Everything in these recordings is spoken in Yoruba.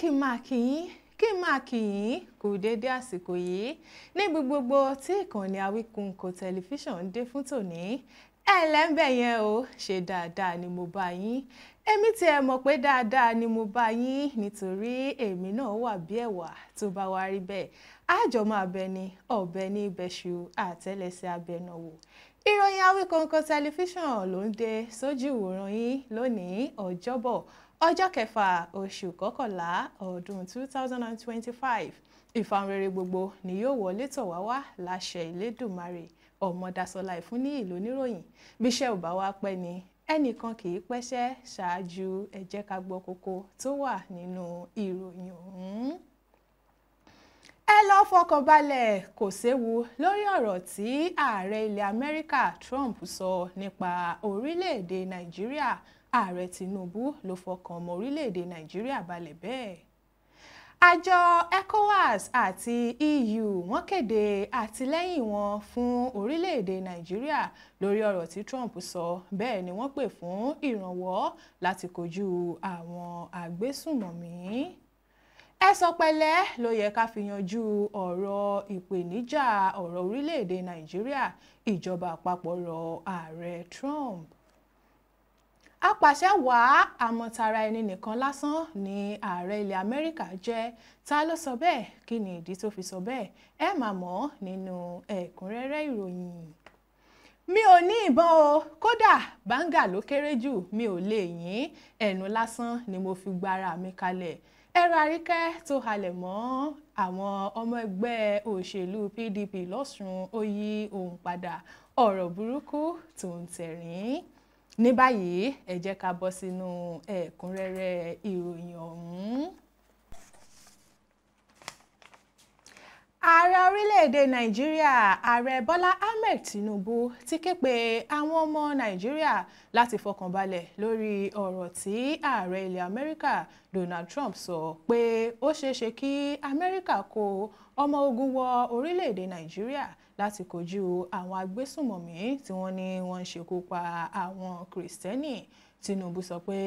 Kí n máa kí yín, kí n máa kí yín kú dédé àsìkò yìí níbi gbogbo tí ìkànnì Awíkonko tẹlifíṣàn ń dé fún tòní. Ẹ ǹlẹ́ ń bẹ̀ yẹn o, ṣe dáadáa ni mo bá yín? Èmi tí ẹ mọ̀ pé dáadáa ni mo bá yín, nítorí èmi náà wà bí ẹ̀wà. Tó bá wá rí bẹ́ẹ̀, àjọ máa bẹ ni ọ̀bẹ ní ibẹ̀ṣu, àtẹ́lẹsẹ̀ abẹnáwò. Ìròyìn Awíkonko tẹlifíṣàn ló ń dé sójú ìwòran yín lónìí, Ọjọ́bọ̀, ọjọ́ kẹfà, oṣù kọkànlá, ọdún 2025. Ìfàǹrere gbogbo ni yóò wọlé tọ̀ wá wá láṣẹ Ìlédùmarè. Ọmọdásọlá Ìfúnníyì lóníròyìn. Bíṣẹ́ ò bá wá pẹ́ ni, ẹnìkan kì í pẹ́ṣẹ́ ṣáájú. Ẹ jẹ́ ká gbọ́ kókó tó wà nínú ìròyìn ọ̀hún. Ẹ lọ́ọ́ fọkàn balẹ̀, kò séwu lórí ọ̀rọ̀ tí ààrẹ ilẹ̀ Amẹ́ríkà Trump sọ nípa orílẹ̀-èdè Nàìjíríà. Ààrẹ Tinubu ló fọkàn ọmọ orílẹ̀-èdè Nàìjíríà balẹ̀ bẹ́ẹ̀. Àjọ ECOWAS àti EU wọ́n kéde àtìlẹ́yìn wọn fún orílẹ̀-èdè Nàìjíríà lórí ọ̀rọ̀ tí Trump sọ. Bẹ́ẹ̀ ni wọ́n pè fún ìrànwọ́ láti kojú àwọn agbésùnmọ̀mí. Ẹ sọ pẹ̀lẹ́ ló yẹ ká fi yanjú ọ̀rọ̀ ìpèníjà ọ̀rọ̀ orílẹ̀-èdè Nàìjíríà, ìjọba àpapọ̀ rọ ààrẹ Trump. Apàṣẹ wàá àmọ̀tara ẹni nìkan lásán ni ààrẹ ilẹ̀ Amẹ́ríkà jẹ́. Ta ló sọ bẹ́ẹ̀? Kí ni ìdí tó fi sọ bẹ́ẹ̀? Ẹ máa mọ̀ nínú ẹ̀kúnrẹ́rẹ́ ìròyìn. Mi ò ní ìbọn o, kódà báńgà ló kéré jù, mi ò lè yín, ẹnu lásán ni mo fi gbára mi kalẹ̀. Ẹ̀rọ Àríkẹ́ tó halẹ̀ mọ́ àwọn ọmọ ẹgbẹ́ òṣèlú PDP lọ́sùn, ó yí òun padà, ọ̀rọ̀ burúkú tó ń tẹ̀rín. Ní báyìí, ẹ jẹ́ ká bọ́ sínú ẹ̀kúnrẹ́rẹ́ ìròyìn ọ̀hún. Ààrẹ orílẹ̀-èdè Nàìjíríà, Ààrẹ Bọ́lá Ahmed Tinubu, ti ké pe àwọn ọmọ Nàìjíríà láti fọkànbalẹ̀ lórí ọ̀rọ̀ tí ààrẹ ilẹ̀ Amẹ́ríkà Donald Trump sọ pé ó ṣeéṣe kí Amẹ́ríkà kó ọmọ ogun wọ orílẹ̀-èdè Nàìjíríà láti kojú àwọn agbésùnmọ̀mí tí wọ́n ní wọ́n ń ṣekú pa àwọn Kìrìsìtẹ́nì. Tinubu sọ pé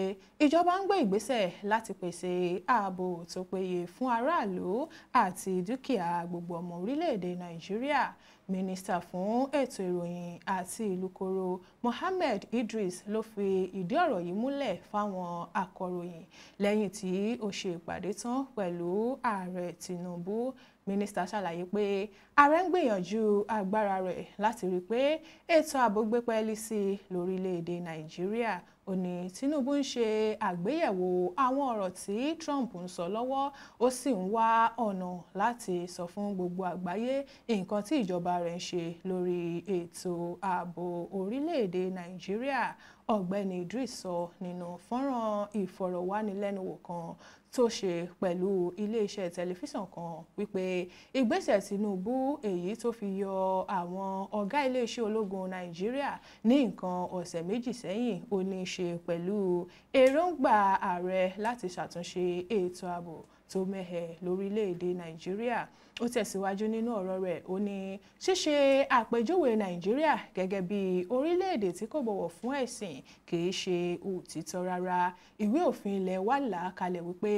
ìjọba ń gbé ìgbésẹ̀ láti pèsè ààbò tó péye fún aráàlú àti dúkìá gbogbo ọmọ orílẹ̀-èdè Nàìjíríà. Mínísítà fún ètò ìròyìn àti ìlúkoro Mohammed Idris ló fi ìdí ọ̀rọ̀ yìí múlẹ̀ fáwọn akọ̀ròyìn lẹ́yìn tí ó ṣe ìpàdé tán pẹ̀lú ààrẹ Tinubu. Mínísítà ṣàlàyé pé ààrẹ ń gbìyànjú agbára rẹ̀ láti rí i pé ètò ààbò gbé pẹ́ẹ́lí sí i lórílẹ̀-èdè Nàìjíríà. Ó ní Tinubu ń ṣe àgbéyẹ̀wò àwọn ọ̀rọ̀ tí Trump ń sọ lọ́wọ́, ó sì ń wá ọ̀nà láti sọ fún gbogbo àgbáyé nǹkan tí ìjọba rẹ̀ ń ṣe lórí ètò ààbò orílẹ̀-èdè Nàìjíríà. Ọ̀gbẹ́ni Idris sọ nínú fọ́nrán ìfọ̀rọ̀wánilẹ́nuwò kan tó ṣe pẹ̀lú iléeṣẹ́ tẹlifíṣàn kan wípé ìgbésẹ̀ Tinubu èyí tó fi yọ àwọn ọ̀gá iléeṣẹ́ ológun Nàìjíríà ní nǹkan ọ̀sẹ̀ méjì sẹ́yìn ó ní í ṣe pẹ̀lú èròǹgbà ààrẹ láti ṣàtúnṣe ètò ààbò tó mẹ́hẹ̀ lórílẹ̀‐èdè Nàìjíríà. Ó tẹ̀síwájú nínú ọ̀rọ̀ rẹ̀, ó ní ṣíṣe àpèjúwe Nàìjíríà gẹ́gẹ́ bí orílẹ̀-èdè tí kò bọ̀wọ̀ fún ẹ̀sìn kì í ṣe òtítọ́ rárá. Ìwé òfin ilẹ̀ wa là á kalẹ̀ wípé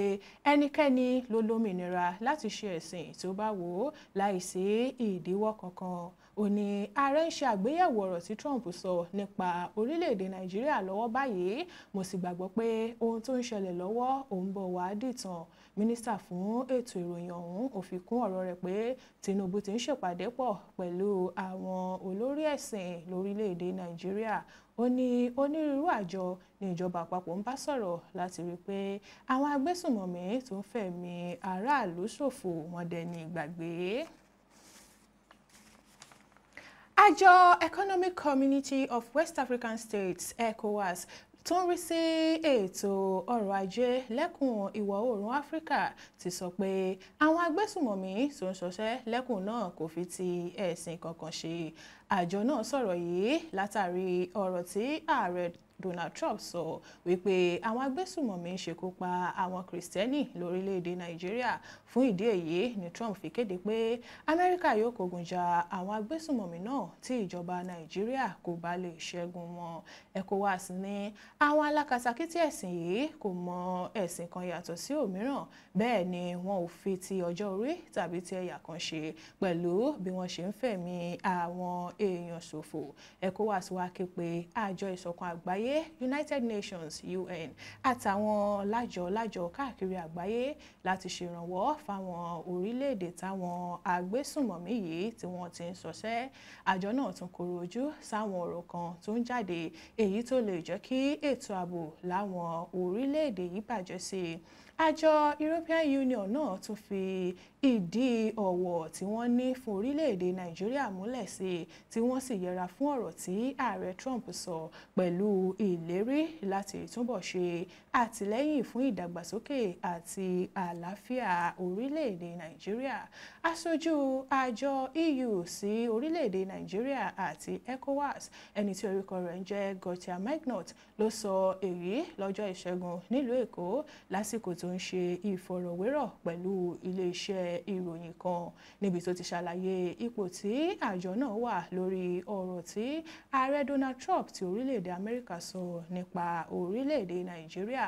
ẹnikẹ́ni ló lómìnira láti ṣe ẹ̀sìn tó bá wò ó láìsí ìdíwọ́ kankan. Ó ní ààrẹ ń ṣe àgbéyẹ̀wò ọ̀rọ̀ tí Trump sọ nípa orílẹ̀-èdè Nàìjíríà lọ́wọ́ báyìí, mo sì gbàgbọ́ pé ohun tó ń ṣẹlẹ̀ lọ́wọ́ òun bọ̀ wá dìtàn. Mínísítà fún ètò ìròyìn ọ̀hún ò fi kún ọ̀rọ̀ rẹ̀ pé Tinubu ti ń ṣèpàdé pọ̀ pẹ̀lú àwọn olórí ẹ̀sìn lórílẹ̀-èdè Nàìjíríà. Ó ní onírúurú àjọ ní ìjọba àpapọ̀ ń bá sọ̀rọ̀ láti rí i pé àwọn agbésùnmọ̀mí tó ń fẹ̀mí aráàlú ṣòfò wọn dẹni ìgbàgbé. Àjọ Economic Community of West African States, ECOWAS, tó ń rí sí ètò ọrọ̀ ajé lẹ́kùn ìwọ̀ oòrùn Áfíríkà ti sọ pé àwọn agbésùmọ̀mí tó ń ṣọṣẹ́ lẹ́kùn náà kò fi ti ẹ̀sìn kankan ṣe. Àjọ náà sọ̀rọ̀ yìí látàrí ọ̀rọ̀ tí ààrẹ Donald Trump sọ wípé àwọn agbésùmọ̀mí ń ṣekú pa àwọn Kìrìsìtẹ́nì lórílẹ̀‐èdè Nàìjíríà. Fún ìdí èyí ni Trump fi kéde pé Amẹ́ríkà yóò kógun ja àwọn agbésùmọ̀mí náà tí ìjọba Nàìjíríà kò bá lè ṣẹ́gun wọn. ECOWAS ní àwọn alákatakítí ẹ̀sìn yìí kò mọ ẹ̀sìn kan yàtọ̀ sí òmíràn, bẹ́ẹ̀ ni wọn ò fi ti ọjọ́ orí tàbí ti ẹ̀yà kan ṣe pẹ̀lú bí wọ́n ṣe ń fẹ̀mí àwọn èèyàn ṣòfò. ECOWAS wá ké pe àjọ ìṣọ̀kan àgbáyé United Nations UN àtàwọn lájọ-lájọ káàkiri àgbáyé láti ṣèrànwọ́ fáwọn orílẹ̀-èdè táwọn agbésùnmọ̀mí yìí tí wọ́n ti ń ṣọṣẹ́. Àjọ náà tún koro ojú sáwọn ọ̀rọ̀ kan tó ń jáde èyí tó lè jẹ́ kí ètò ààbò láwọn orílẹ̀-èdè yìí bàjẹ́ sí i. Àjọ European Union náà tún fi ìdí ọ̀wọ̀ tí wọ́n ní fún orílẹ̀-èdè Nàìjíríà múlẹ̀ sí i, tí wọ́n sì yẹra fún ọ̀rọ̀ tí ààrẹ Trump sọ pẹ̀lú ìlérí láti túbọ̀ ṣe àtìlẹ́yìn fún ìdàgbàsókè àti àlàáfíà orílẹ̀-èdè Nàìjíríà. Aṣojú àjọ EU sí orílẹ̀-èdè Nàìjíríà àti ECOWAS, ẹni tí orúkọ rẹ̀ ń jẹ́ Gauthier Magnot, ló sọ èyí lọ́jọ́ Ìṣẹ́gun nílùú Èkó lásìkò tó ń ṣe ìfọ̀rọ̀wérọ̀ pẹ̀lú iléeṣẹ́ ìròyìn kan níbi tó ti ṣàlàyé ipò tí àjọ náà wà lórí ọ̀rọ̀ tí ààrẹ Donald Trump ti orílẹ̀-èdè Amẹ́ríkà sọ nípa orílẹ̀-èdè Nàìjíríà.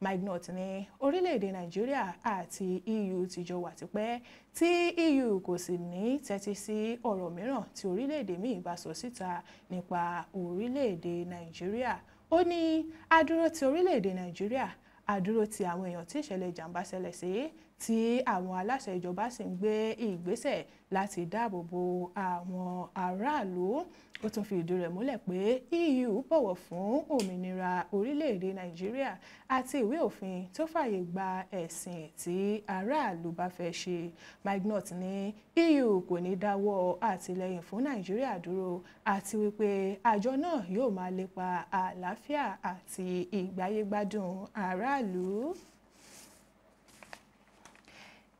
Magnot ní orílẹ̀-èdè Nàìjíríà àti EU ti jọ wà tipẹ́ tí EU kò sì ní tẹ́tí sí ọ̀rọ̀ mìíràn tí orílẹ̀-èdè míì bá sọ síta nípa orílẹ̀-èdè Nàìjíríà. Ó ní adúró ti orílẹ̀-èdè Nàìjíríà, àdúró ti àwọn èèyàn tí ìṣẹ̀lẹ̀ ìjàmbá ṣẹlẹ̀ sí, tí àwọn aláṣẹ ìjọba sì ń gbé ìgbésẹ̀ láti dáàbò bo àwọn aráàlú. Ó tún fi ìdí rẹ̀ múlẹ̀ pé EU bọ̀wọ̀ fún òmìnira orílẹ̀-èdè Nàìjíríà àti ìwé òfin tó fààyè gba ẹ̀sìn tí aráàlú bá fẹ́ ṣe. Magnot ní EU kò ní dáwọ́ àtìlẹ́yìn fún Nàìjíríà dúró àti wípé àjọ náà yóò máa lépa àlàáfíà àti ìgbáyégbádùn aráàlú.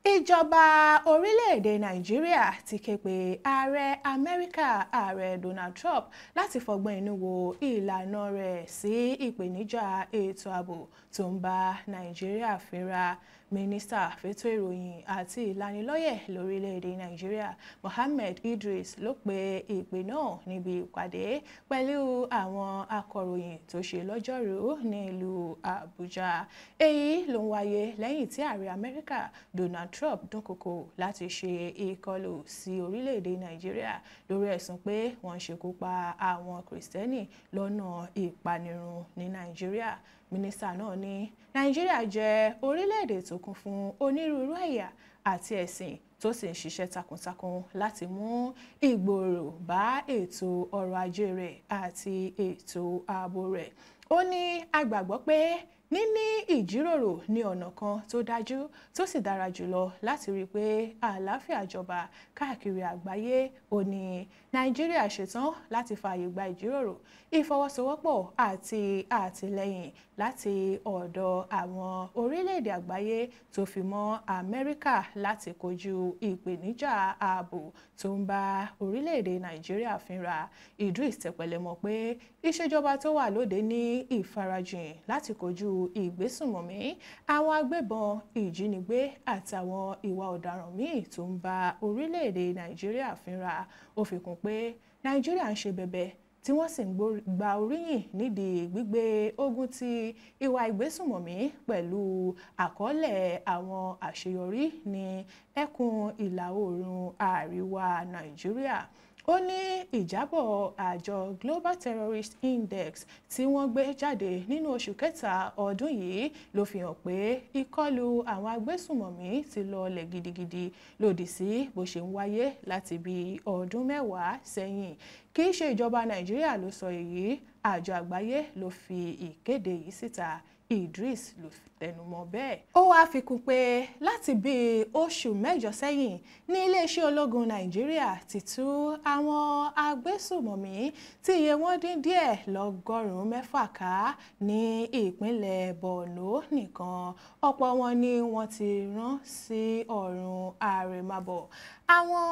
Ìjọba orílẹ̀-èdè Nàìjíríà ti ké pe ààrẹ Amẹ́ríkà ààrẹ Donald Trump láti fọgbọ́n inú wo ìlànà rẹ̀ sí ìpèníjà ètò ààbò tó ń bá Nàìjíríà fínra. Mínísítà fétò ìròyìn àti ìlanilọ́yẹ̀ lórílẹ̀-èdè Nàìjíríà Mohammed Idris ló pe ìpè náà níbi ìpàdé pẹ̀lú àwọn akọ̀ròyìn tó ṣe lọ́jọ́rùú ní ìlú Àbújá. Èyí ló ń wáyé lẹ́yìn tí ààrẹ Amẹ́ríkà Donald Trump dúnkokò láti ṣe ìkọlù sí orílẹ̀-èdè Nàìjíríà lórí ẹ̀sùn pé wọ́n ń ṣekú pa àwọn Kìrìsìtẹ́nì lọ́nà ìpanirun ní Nàìjíríà. Mínísítà náà ní Nàìjíríà jẹ́ orílẹ̀-èdè tó kún fún onírúurú ẹ̀yà àti ẹ̀sìn tó sì ń ṣiṣẹ́ takuntakun láti mú ìgbòòrò bá ètò ọrọ̀ ajé rẹ̀ àti ètò ààbò rẹ̀. Ó ní a gbàgbọ́ pé níní ìjíròrò ní ọ̀nà kan tó dájú tó sì dára jùlọ láti rí i pé àlàáfíà jọba káàkiri àgbáyé. Ó ní Nàìjíríà ṣetán láti fààyè gba ìjíròrò, ìfọwọ́sowọ́pọ̀ àti àtìlẹ́yìn láti ọ̀dọ̀ àwọn orílẹ̀-èdè àgbáyé tó fi mọ́ Amẹ́ríkà láti kojú ìpèníjà ààbò tó ń bá orílẹ̀-èdè Nàìjíríà fínra. Idris tẹpẹlẹmọ́ pé ìṣèjọba tó wà lóde ní ìfarajìn láti kojú ìgbésùnmọ̀mí, àwọn agbébọn, ìjínigbé àtàwọn ìwà ọ̀daràn míì tó ń bá orílẹ̀-èdè Nàìjíríà fínra. Ó fi kún pé Nàìjíríà ń ṣe bẹbẹ tí wọ́n sì ń gba oríyìn nídìí gbígbé ogun ti ìwà ìgbésùnmọ̀mí pẹ̀lú àkọọ́lẹ̀ àwọn àṣeyọrí ní ẹkùn ìlà oòrùn àríwá Nàìjíríà. Ó ní ìjábọ̀ àjọ Global Terrorist Index tí wọ́n gbé jáde nínú oṣù kẹta ọdún yìí ló fi hàn pé ìkọlù àwọn agbésùnmọ̀mí ti lọọlẹ̀ gidigidi lòdì sí bó ṣe ń wáyé láti bí ọdún mẹ́wàá sẹ́yìn. Kì í ṣe ìjọba Nàìjíríà ló sọ èyí, àjọ àgbáyé ló fi ìkéde yìí síta. Idris ló tẹ̀. tẹnumọ́ bẹ́ẹ̀. Ó wáá fi kún pé láti bíi oṣù mẹ́jọ sẹ́yìn ní iléeṣẹ́ ológun Nàìjíríà ti tú àwọn agbésùmọ̀mí tí iye wọn dín díẹ̀ 600 ká ní ìpínlẹ̀ Borno nìkan. Ọ̀pọ̀ wọn ni wọ́n ti rán sí ọ̀run àrèmábọ̀. Àwọn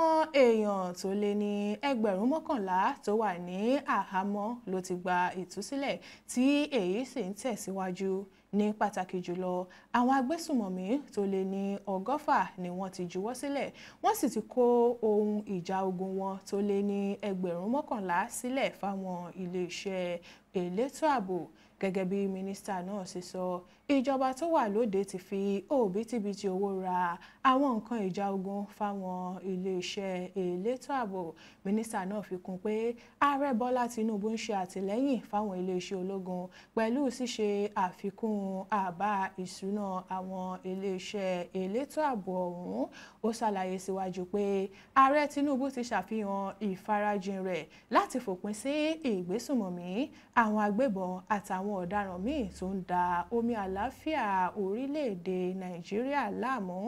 èèyàn tó lé ní 11,000 tó wà ní àhámọ́ ló ti gba ìtúsílẹ̀ tí èyí sì ń tẹ̀síwájú. Ní pàtàkì jùlọ, àwọn agbésùmọ̀mí tó lé ní 120 ni wọ́n ti juwọ́ sílẹ̀, wọ́n sì ti kó ohun ìjà ogun wọn tó lé ní 11,000 sílẹ̀ fáwọn iléeṣẹ́ elétò ààbò. Gẹ́gẹ́ bí mínísítà náà ṣe sọ, ìjọba tó wà lóde ti fi òbítíbitì owó ra àwọn nǹkan ìjà ogun fáwọn iléeṣẹ́ elétò ààbò. Mínísítà náà fi kún pé ààrẹ Bọ́lá Tinubu ń ṣe àtìlẹ́yìn fáwọn iléeṣẹ́ ológun pẹ̀lú ṣíṣe àfikún àbá ìṣúná àwọn iléeṣẹ́ elétò ààbò ọ̀hún. Ó ṣàlàyé síwájú pé ààrẹ Tinubu ti ṣàfihàn ìfarajìn rẹ̀ láti fòpin sí ìgbésùnmọ̀mí àwọn agbébọn àtàwọn ọ̀daràn míì tó ń da omi àlàáfíà orílẹ̀-èdè Nàìjíríà láàmú.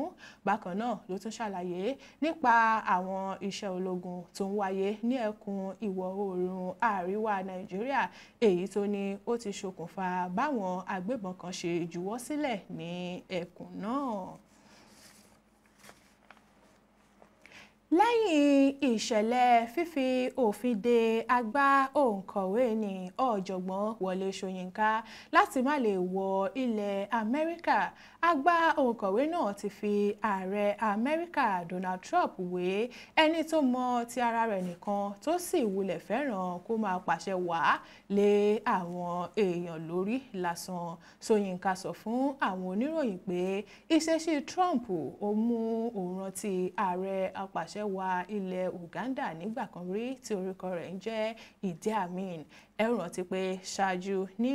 Bákan náà ló tún ṣàlàyé nípa àwọn iṣẹ́ ológun tó ń wáyé ní ẹkùn ìwọ̀ oòrùn àríwá Nàìjíríà, èyí tó ní ó ti ṣokùnfà báwọn agbébọn kan ṣe juwọ́ sílẹ̀ ní ẹkùn náà. Lẹ́yìn ìṣẹ̀lẹ̀ fífi òfin de àgbà òǹkọ̀wé ní ọ̀jọ̀gbọ́n Wọlé Ṣóyínká láti má lè wọ ilẹ̀ Amẹ́ríkà, àgbà òǹkọ̀wé náà ti fi ààrẹ Amẹ́ríkà Donald Trump wé ẹni tó mọ ti ara rẹ̀ nìkan tó sì wulẹ̀ fẹ́ràn kó máa pàṣẹ wàá lé àwọn èèyàn lórí lásán. Ṣóyínká sọ fún àwọn oníròyìn pé ìṣesí Trump ó mú òun rántí ààrẹ apàṣẹ wà ilẹ̀ Uganda nígbà kan rí tí orúkọ rẹ̀ ń jẹ́ Idi Amin. Ẹ rántí pé ṣáájú ní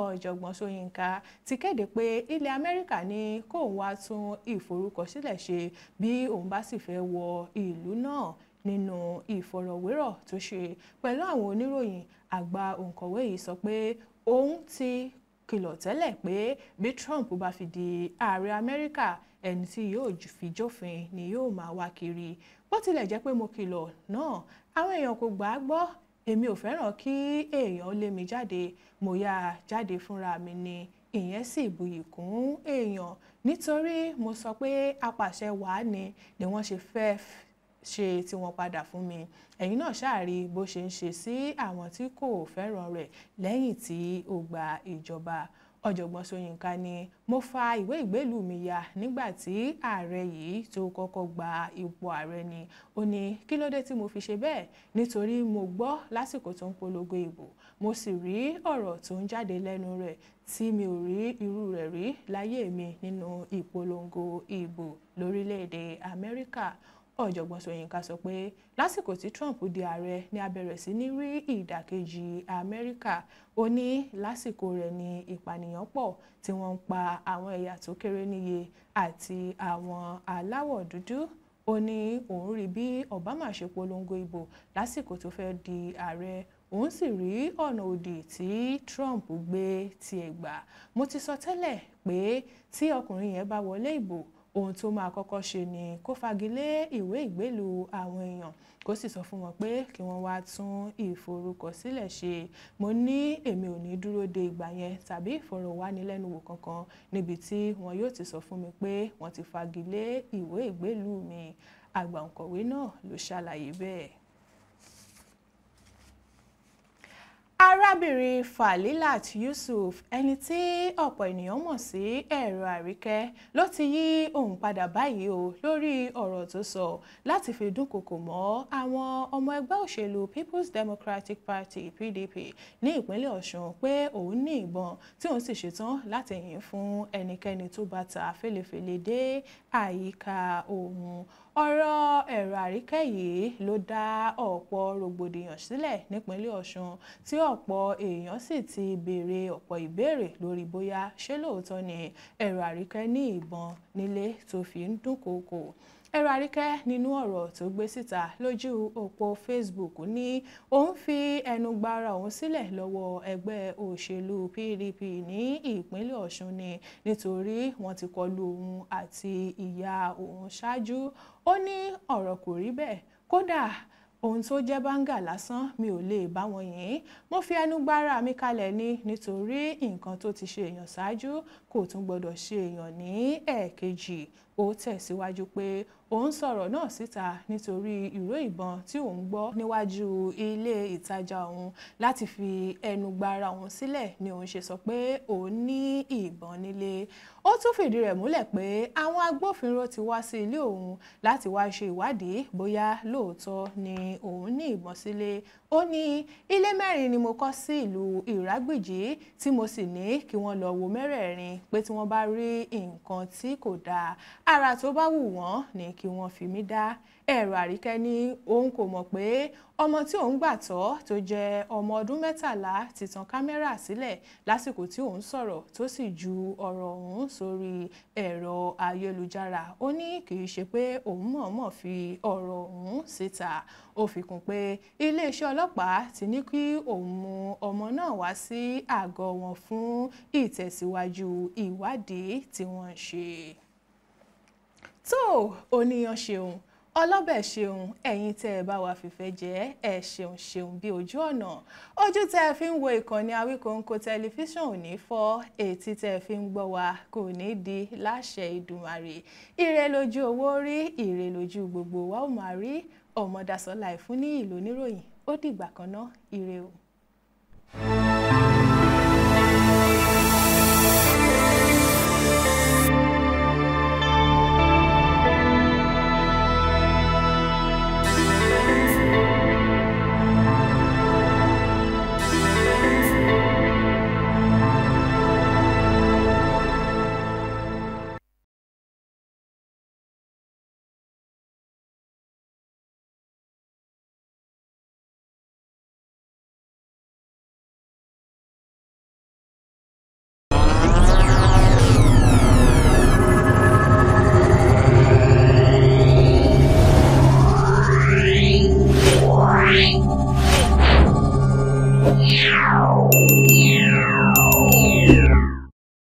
ọ̀jọ̀gbọ́n Ṣóyínká ti kéde pé ilẹ̀ Amẹ́ríkà ní kóun wá tún ìforúkọsílẹ̀ ṣe bí òun bá sì fẹ́ wọ ìlú náà. Nínú ìfọ̀rọ̀wérọ̀ tó ṣe pẹ̀lú àwọn oníròyìn, àgbà òǹkọ̀wé yìí sọ pé òun ti kìlọ̀ tẹ́lẹ̀ pé bí Trump bá fi di ààrẹ Amẹ́ríkà, ẹni tí yóò fi jófin ni yóò máa wá kiri. Bó tilẹ̀ jẹ́ pé mo kìlọ̀ náà, àwọn èèyàn kò gbà á gbọ́. Èmi ò fẹ́ràn kí èèyàn lé mi jáde, mo yá jáde fúnra mi ni, ìyẹn sì buyì kún èèyàn. Nítorí mo sọ pé apàṣẹ wàá ni wọ́n ṣe fẹ́ ṣe tí wọ́n padà fún mi. Ẹ̀yin náà ṣáà rí bó ṣe ń ṣe sí àwọn tí kò fẹ́ràn rẹ̀ lẹ́yìn tí ó gba ìjọba. Ọ̀jọ̀gbọ́n Ṣóyínká ní mo fa ìwé ìgbélùú mi ya nígbà tí ààrẹ yìí tó kọ́kọ́ gba ipò ààrẹ ni. Ó ní kí ló dé tí mo fi ṣe bẹ́ẹ̀? Nítorí mo gbọ́ lásìkò tó ń polongo ìbò, mo sì rí ọ̀rọ̀ tó ń jáde lẹ́nu rẹ̀ tí mi ò rí irú rẹ̀ rí láyé mi nínú ìpolongo ìbò lórílẹ̀‐èdè Amẹ́ríkà. Ọ̀jọ̀gbọ́n Ṣóyínká sọ pé lásìkò tí Trump di ààrẹ ni a bẹ̀rẹ̀ sí ní rí ìdàkejì Amẹ́ríkà. Ó ní lásìkò rẹ̀ ni ìpànìyàn pọ̀ tí wọ́n ń pa àwọn ẹ̀yà tó kéré níye àti àwọn aláwọ̀ dúdú. Ó ní òun rí bí Obama ṣe polongo ìbò lásìkò tó fẹ́ di ààrẹ, òun sì rí ọ̀nà òdì tí Trump gbé tiẹ̀ gbà. Mo ti sọ tẹ́lẹ̀ pé tí ọkùnrin yẹn bá wọlé ìbò, ohun tó máa kọ́kọ́ ṣe ni kó fagilé ìwé ìgbélùú àwọn èèyàn, kó sì sọ fún wọn pé kí wọ́n wá tún ìforúkọsílẹ̀ ṣe. Mo ní èmi ò ní dúró de ìgbà yẹn tàbí ìfọ̀rọ̀wánilẹ́nuwò kankan níbi tí wọn yóò ti sọ fún mi pé wọ́n ti fagilé ìwé ìgbélùú mi. Àgbà òǹkọ̀wé náà ló ṣàlàyé bẹ́ẹ̀. Arábìnrin Falilat Yusuf, ẹni tí ọ̀pọ̀ ènìyàn mọ̀ sí Ẹ̀rọ Àríkẹ́, ló ti yí òun padà báyìí o lórí ọ̀rọ̀ tó sọ láti fi dúnkokò mọ́ àwọn ọmọ ẹgbẹ́ òṣèlú People's Democratic Party PDP ní ìpínlẹ̀ Ọ̀ṣun pé òun ní ìbọn tí òun sì ṣetán láti yìn fún ẹnikẹ́ni tó bá ta fẹ́lẹ́fẹ́lẹ́ dé àyíká òun. Ọ̀rọ̀ Ẹ̀rọ Àríkẹ́ yìí ló dá ọ̀pọ̀ rògbòdìyàn sílẹ̀ nípínlẹ̀ Ọ̀ṣun tí ọ̀pọ̀ èèyàn sì ti béèrè ọ̀pọ̀ ìbéèrè lórí bóyá ṣé lóòótọ́ ni Ẹ̀rọ Àríkẹ́ ní ìbọn nílé tó fi ń dúnkookò. Ẹ̀rọ Àríkẹ́ nínú ọ̀rọ̀ tó gbé síta lójú òpó Facebook ní òun fi ẹnu gbára òun sílẹ̀ lọ́wọ́ ẹgbẹ́ òṣèlú PDP ní ìpínlẹ̀ Ọ̀ṣun ni nítorí wọ́n ti kọlu òun àti ìyá òun ṣáájú. Ó ní ọ̀rọ̀ kò rí bẹ́ẹ̀, kódà ohun tó jẹ́ báńgà lásán mi ò lè bá wọn yìn. Mo fi ẹnu gbára mi kalẹ̀ ni nítorí nǹkan tó ti ṣe èèyàn ṣáájú kò tún gbọdọ̀ ṣe èèyàn ní ẹ̀ẹ̀kejì. Ó tẹ̀síwájú pé òun sọ̀rọ̀ náà síta nítorí ìró ìbọn tí òun gbọ́ níwájú ilé ìtajà òun láti fi ẹnu gbára òun sílẹ̀ ni òun ṣe sọ pé òun ní ìbọn nílé. Ó tún fìdí rẹ̀ múlẹ̀ pé àwọn agbófinró ti wá sí ilé òun láti wá ṣe ìwádìí bóyá lóòótọ́ ni òun ní ìbọn sílé. Ó ní ilé 4 ni mo kọ́ sí ìlú Ìrágbìjí tí mo sì ní kí wọ́n lọ wo mẹ́rẹ̀ẹ̀rin pé tí wọ́n bá rí nǹkan tí kò dáa ara tó bá wù wọ́n ni kí wọ́n fi mí dá. Ẹ̀rọ Àríkẹ́ ní òun kò mọ̀ pé ọmọ tí òun gbà tọ́ tó jẹ́ ọmọ ọdún 13 ti tan kámẹ́rà sílẹ̀ lásìkò tí òun sọ̀rọ̀ tó sì ju ọ̀rọ̀ òun sórí ẹ̀rọ ayélujára. Ó ní kì í ṣe pé òun mọ̀ọ́mọ̀ fi ọ̀rọ̀ òun síta. Ó fi kún pé iléeṣẹ́ ọlọ́pàá ti ní kí òun mú ọmọ náà wá sí àgọ́ wọn fún ìtẹ̀síwájú ìwádìí tí wọ́n ń ṣe. Tó oníyan ṣeun, ọlọ́bẹ̀ ṣeun, ẹ̀yin tẹ́ ẹ bá wa fìfẹ́ jẹ́ ẹ ṣeun ṣeun bí ojú ọ̀nà. Ojú tẹ́ ẹ fi ń wo ìkànnì Awíkonko tẹlifíṣàn ò ní fọ́, etí tẹ́ ẹ fi ń gbọ́ wa kò ní di láṣẹ Ìdùmarè. Ire lójú owó rí, ire lójú gbogbo wa ó máa rí. Ọmọdásọ́lá Ìfúnníyì lóníròyìn, ó dìgbà kan ná, ire o.